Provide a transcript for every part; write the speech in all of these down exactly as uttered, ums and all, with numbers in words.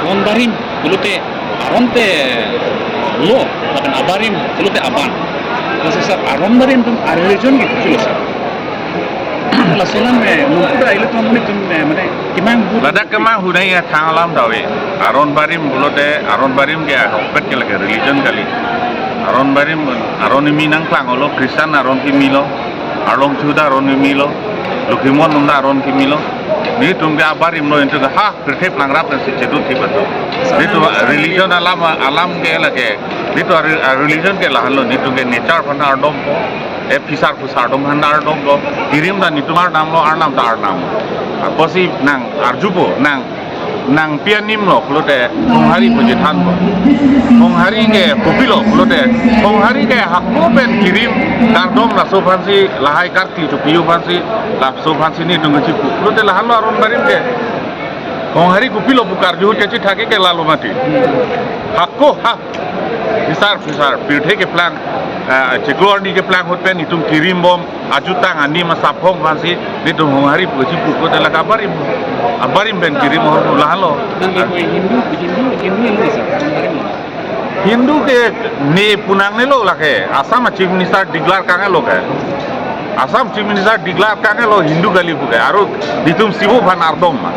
Aron barim pulote aron te lo, lapen abarim pulote aban. Laso sir, aron barim atum a-religion ke pulo sir. Laso alam, eh, mungkuda ilitum amonit atum, eh, mane, kemang bu- Ladak kemang hunai ya thang alam ta ave. Aron barim pulote, aron barim ke ahokpet ke lake religion kali. Aron barim, aron kimi nangklang lo, Christian aron kimi lo, Arlong Chuda aron kimi lo, Lokhimon atum ta aron kimi lo. Netum ke abarim lo, netum ke ha, pirthe plang rap si chedu thip atum. Netum religion alam, alam ke lake. Netum re-, religion ke lahenlo, netum ke nature aphan ardompo. E phisar phusar atum aphan ardompo. Kirim ta netum arnam lo, arnam ta arnam. Apotsi nang arjupo, nang, nang pi anim lo pulote Honghari puji thanpo. Honghari ke kopilo pulote, Honghari ke hako pen kirim kardom, laso aphansi lahai karkli chopiyo aphansi, laso aphansi netum kachipu pulote lahenlo aron barim ke. Honghari kopilo pu karju ahut kachethak ke lalo mati. Hako ha. Phisar phisar, pirthe keplang, ah, chiklo arni keplang ahut pen netum kirim bom, ajutang anim asaphong aphansi netum Honghari pu kachipu pulote lake abarim. Abarim pen kirim ahormu lahenlo. Nang ke koi Hindu, Hindu, Hindu yang bisa, aron barim. Hindu ke ne pu nangnelo lake. Assam Chief Minister declare kanglo ke. Assam Chief Minister declare kanglo Hindu kali pu ke. Aru netum Shiva aphan ardom ma.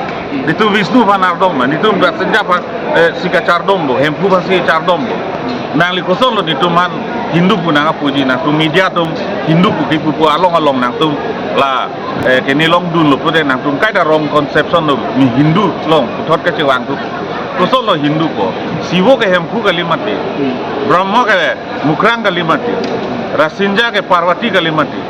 Netum Vishnu aphan ardom ma. Netum Rasinja aphan, eh, si kachardom do. Hemphu aphansi chardom do. Nangli kosonlo netum aphan Hindu pu nangkapuji, nangtum media atum Hindu pu kipu pu along along nangtum la, eh, kene longdunlo pulote nangtum kaita wrong conception lo, ne Hindu along puthot kachevang atum. Kosonlo Hindu pu? Shiva ke Hemphu kali mati. Brahma ke Mukrang kali mati. Rasinja ke Parvati kali mati.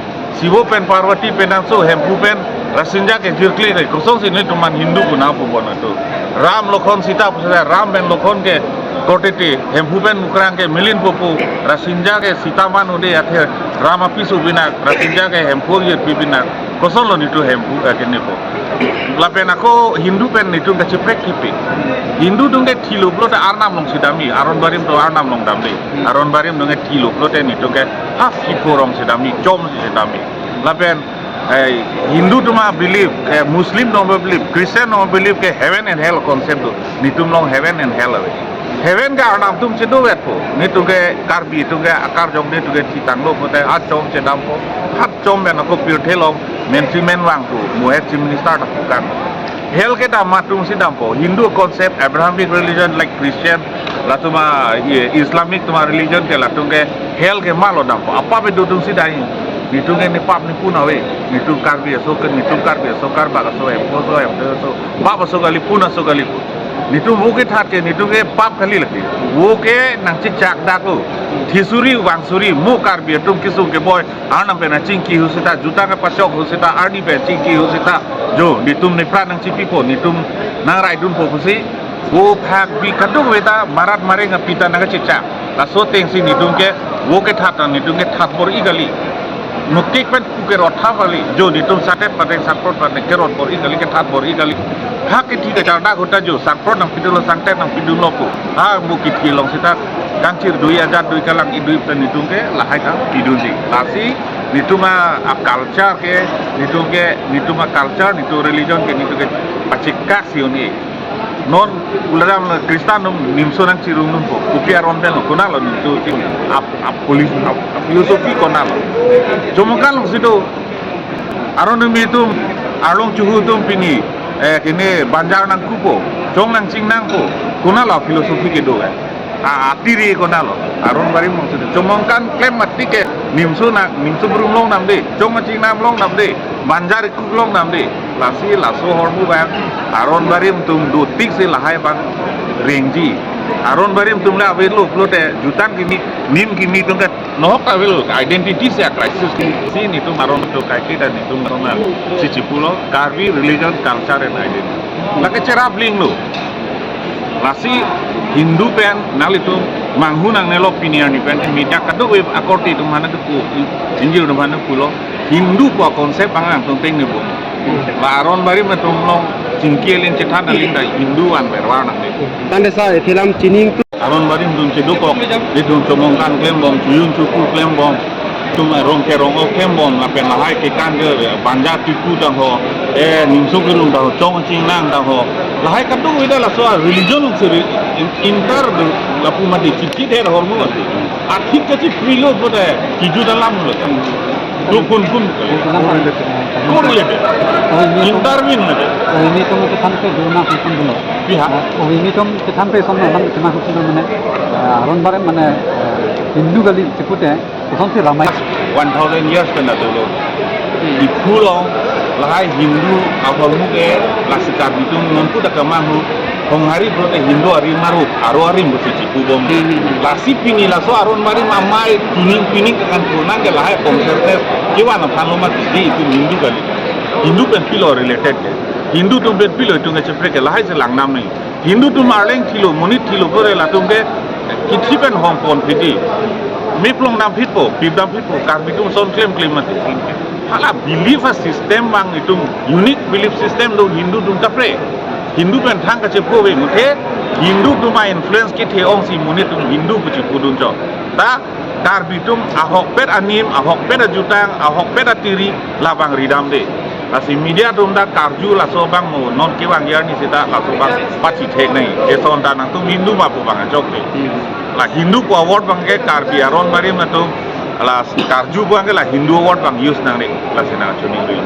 Shiva pen Parvati penangso, Hemphu pen Rasinja ke jirkli kali. Kosonsi netum aphan Hindu pu nangpu bon atum? Ram Lokhon Sita pusi, Ram pen Lokhon ke korte te, Hemphu pen Mukrang ke milinpo pu, Rasinja ke Sita man ude athe Ram apiso pinak, Rasinja ke Hemphu ajirpi pinak. Kosonlo netum Hemphu, eh, kene pu? Lapen ako Hindu pen netum kachiprek kipi. Hindu atum ke thilo pulote arnam alongsi damji, aron barim atum arnam along damde. Aron barim atum ke thilo pulote netum ke half kipho alongsi damji, chomsi damji. Lapen, eh, Hindu atum abelief, eh, Muslim atum abelief, Christian atum abelief ke heaven and hell concept do. Netum along heaven and hell ave. Heaven ke arnam atum chedovetpo. Netum ke Karbi atum ke akarjong, netum ke thitanglo pulote achom chedampo. Achom pen ako pirthe along mentri menvang pu, moher Chief Minister ta pu kang. Hell ke dam atum si dampo. Hindu concept, Abrahamic religion like Christian, latum a, i-, Islamic atum a religion ke latum ke hell ke malo dampo. Apap kedo atum si dam. Netum ke nepap nepun ave. Netum Karbi aso ke, netum Karbi aso, Karbak aso, Hemphu aso, Hemphu aso, pap aso kali, pun aso kali pu. Netum vo kethat ke, netum ke pap kali lake. Vo ke nangchechak daklo. Thisuri vangsuri, mo Karbi atum kesung keboi, arnam pen achingki ahut seta, jutang kepachok ahut seta, arni pen achingki ahut seta, jo, netum nepran nangchipipo, netum nangraidunpo pusi, vo phak bi kadokave ta marat mareng api ta nangkachechak. Laso atengsi netum ke vo kethat ta netum ke that bor-i kali. Mukik pen pu kerot thap kali. Jo, netum sangtet pateng sangprot pateng kerot bor-i kali, kethat bor-i kali. Phak kethi kachardak ahut ta jo, sangprot nangpidunlo, sangtet nangpidunlo pu. Ha, mo kethi along seta kangchir dui, ajat dui, kalang-i dui pen netum ke lahai ta pidunji. Lasi netum a, a culture ke, netum ke, netum a culture, netum religion ke, netum ke pachekak si un-e. Non ularam Christian atum nimso nangchirung dunpo. Kopi aron pen lo, konatlo nimso chirung? Ap, ap police, ap, ap philosophy konatlo? Chomangkan alongsi do. Aron kimi atum, Arlong Chuhu atum pini, eh, kene Banjar nangkupo, chong nangchingnangpo. Konatlo philosophy kedo ke? A, atiri konatlo? Aron barim alongsi do. Chomangkan klem mati ke nimso nang, nimso brum longdamde, chong kachingnang longdamde, Banjar ikuk longdamde. Lasi laso ahormu abang aron barim atum dotik si lahai abang rengji. Aron barim atum le avelo pulote jutang kimi, nim kimi atum ke nohok ta avelo, identity si a crisis kimi. Si netum aron atum kaike ta netum aron si chipulo, Karbi religion, culture and identity. Lake cherap linglo. Lasi Hindu pen nanglitum manghu nangnelo, pini arni pen media kadokave akorte atum aphan kepu, ingjir atum aphan pulo, Hindu pu concept abang nangtum pengnebo. La aron barim atum along chingki aling chethan aling ta Hindu an berwar nangne. Tangte sir, ethe alam chining tu. Aron barim atum chedokok, netum chomangkan klembom, chojun chopu klembom. Tum rong ke rong oke bom lapen lahai ke kan ke banja tiku tang ho, eh, ningso kerung tang ho, chong chingnang tang ho. Lahai kadung ida laso a religion seri in-, inter lapu mati chichi der hormu mati. Athik kachi prilo pote kiju dalam lo. Tu kun kun. Kun le. Intervene le. Ini tum ke than pe dona kun kun lo. Piha. Ini tum ke than pe som na man kena kun kun mane. Aron bare mane Hindu kali chipute. Kosonsi ramai. One thousand years pen dolo. Diphu along lahai Hindu ahormu ke lasi Karbi atum nonpu dak kemang hu. Honghari pulote Hindu arim aru, aro arim pusi chipu bom. Hmm, hmm, hmm. Lasi pini laso aron barim amei pining pining kekan purnang ke lahai consciousness kevan aphan lo mati di itum Hindu kali. Hindu pen pilo related ke. Hindu atum pen pilo itum ke chepre ke lahai si langnam nangji. Hindu atum arleng thilo, monit thilo pore latum ke kithi pen hong pon phidi. Miplong dam phitpo, pip dam phitpo, Karbi atum son klem klem mati. Hala belief a system abang itum unique belief system do Hindu atum kapre. Hindu pen thang kachepo ve muthe, Hindu atum a influence kethe ongsi monit atum Hindu pu chipudun chot. Ta Karbi atum ahokpet anim, ahokpet ajutang, ahokpet atiri labang ridamde. Lasi media atum ta karju laso abang mo non kevang arni seta laso abang pachithek nangji. Eson ta nangtum Hindu ma pu abang ajok de. La Hindu pu award abang ke Karbi aron barim atum, la karju abang ke la Hindu award abang use nangne, lasi nangchuni dui.